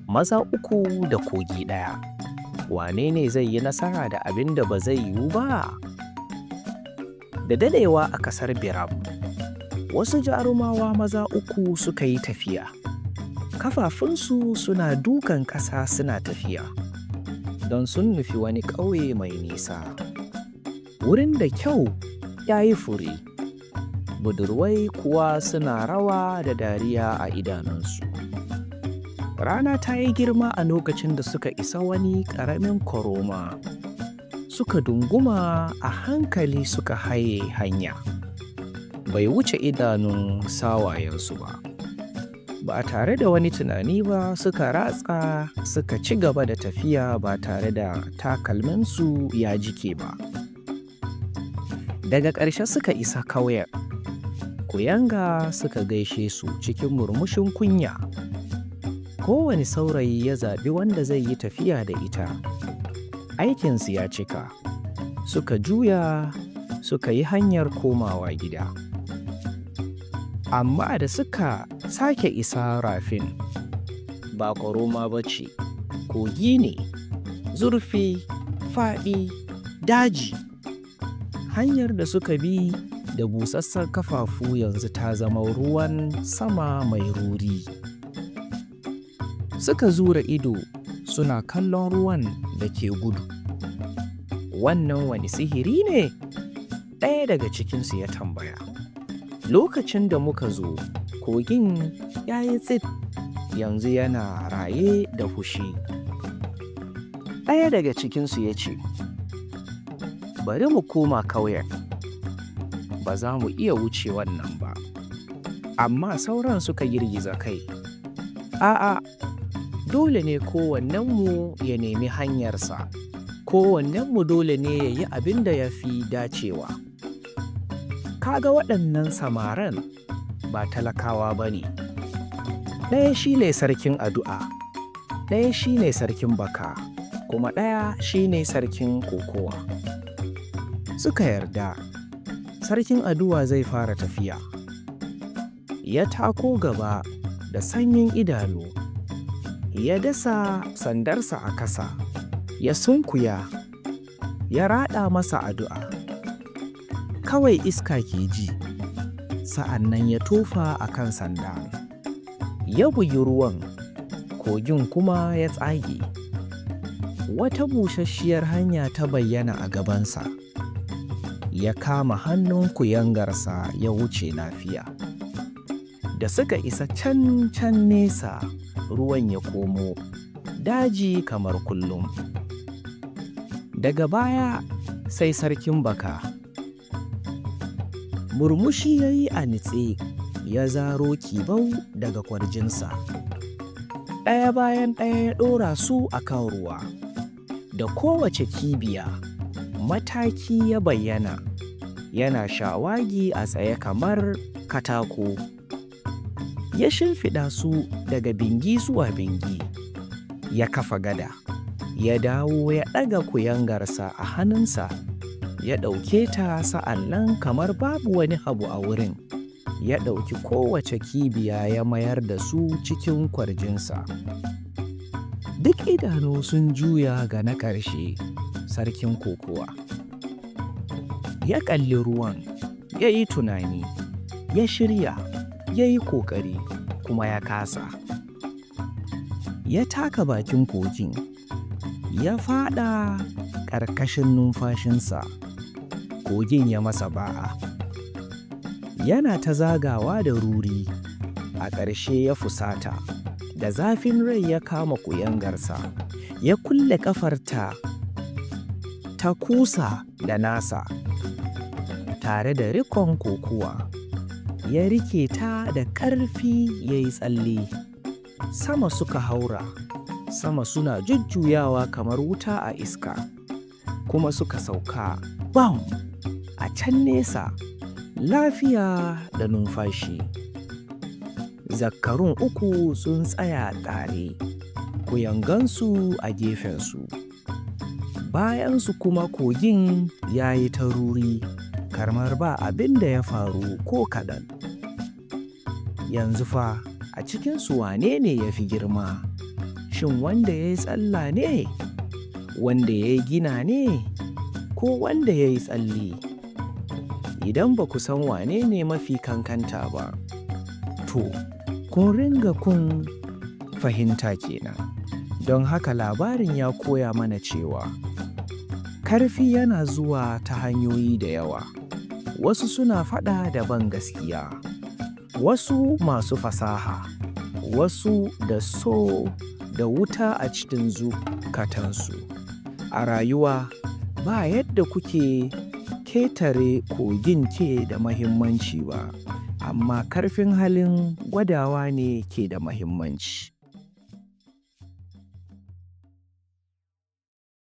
Maza uku da kogi ɗaya. Wane ne zai yi nasara da abin da ba zai yiwu ba? Da daɗewa a ƙasar Biram, wasu jarumawa maza uku suka yi tafiya. Kafafunsu suna dukan ƙasa suna tafiya, don sun nufi wani ƙauye mai nisa. Wurin da kyau ya yi fure, budurwai kuwa suna rawa da dariya a idanunsu. Rana ta yi girma a lokacin da suka isa wani ƙaramin koroma. Suka dunguma a hankali suka haye hanya. Bai wuce idanun sawayensu ba. Ba tare da wani tunani ba suka ratsa suka ci gaba da tafiya ba tare da takalminsu ya jike ba. Daga ƙarshe suka isa ƙauyen. Kuyanga suka gaishe su cikin murmushin kunya. Kowane saurayi ya zaɓi wanda zai yi tafiya da ita. Aikinsu ya cika. Suka juya suka yi hanyar komawa gida. Amma da suka sake isa rafin, ba koroma ba ce, kogi ne, zurfi, faɗi, daji. Hanyar da suka bi da busassun kafafu yanzu ta zama ruwan sama mai ruri. Suka zura ido suna kallon ruwan da ke gudu. Wannan wani sihiri ne? Ɗaya daga cikinsu ya tambaya. Lokacin da muka zo, kogin ya yi tsit, yanzu yana raye da fushi. Ɗaya daga cikinsu ya ce, Bari mu koma ƙauyen, ba za mu iya wuce wannan ba. Amma sauran suka girgiza kai. A'a, dole ne kowannenmu ya nemi hanyarsa. Kowannenmu dole ne ya yi abin da ya fi dacewa. Ka ga waɗannan samaran ba talakawa ba ne. Ɗaya shi ne sarkin addu'a, ɗaya shi ne sarkin baka, kuma ɗaya shi ne sarkin kokowa. Suka yarda, sarkin addu'a zai fara tafiya. Ya tako gaba da sanyin idanu, ya dasa sandarsa a kasa, ya sunkuya, ya raɗa masa addu'a. Kawai iska ke ji, sa'an nan ya tofa a kan sanda. Ya bugi ruwan, kogin kuma ya tsage. Wata busasshiyar hanya ta bayyana a gabansa. Ya kama hannun kuyangarsa ya wuce lafiya. Da suka isa can can nesa, ruwan ya komo daji kamar kullum. Daga baya sai sarkin baka. Murmushi ya yi a nitse, ya zaro kibau daga kwarjinsa. Ɗaya bayan ɗaya ya ɗora su a kan ruwa. Da kowace kibiya, mataki ya bayyana, yana shawagi a tsaye kamar katako. Ya shimfiɗa su daga bingi zuwa bingi, ya kafa gada, ya dawo ya ɗaga kuyangarsa a hannunsa, ya ɗauke ta sa'an nan kamar babu wani abu a wurin. Ya ɗauki kowace kibiya ya mayar da su cikin kwarjinsa. Duk idanu sun juya ga na ƙarshe, sarkin kokowa. Ya kalli ruwan, ya yi tunani, ya shirya, ya yi ƙoƙari kuma ya kasa. Ya taka bakin kogin, ya faɗa ƙarƙashin numfashinsa. Kogin ya masa ba'a. Yana ta zagawa da ruri, a ƙarshe ya fusata, da zafin rai ya kama kuyangarsa, ya kulle ƙafarta ta kusa da nasa, tare da riƙon kokowa. Ya rike ta da ƙarfi ya yi tsalle. Sama suka haura, sama suna jujjuyawa kamar wuta a iska, kuma suka sauka bam a can nesa, lafiya da numfashi. Zakarun uku sun tsaya tare, kuyangansu a gefensu. Bayansu kuma kogin ya yi ta ruri, kamar ba abin da ya faru ko kaɗan. Yanzu fa a cikinsu wane ne ya fi girma? Shin wanda ya yi tsalla ne, wanda ya yi gina ne, ko wanda ya yi tsalle? Idan ba ku san wane ne mafi kankanta ba, to, kun ringa kun fahimta kenan. Don haka labarin ya koya mana cewa karfi yana zuwa ta hanyoyi da yawa. Wasu suna faɗa da bangaskiya, wasu masu fasaha, wasu da so da wuta a cikin zukatansu. A rayuwa, ba yadda kuke ketare kogin ke da mahimmanci ba, amma karfin halin gwadawa ne ke da mahimmanci.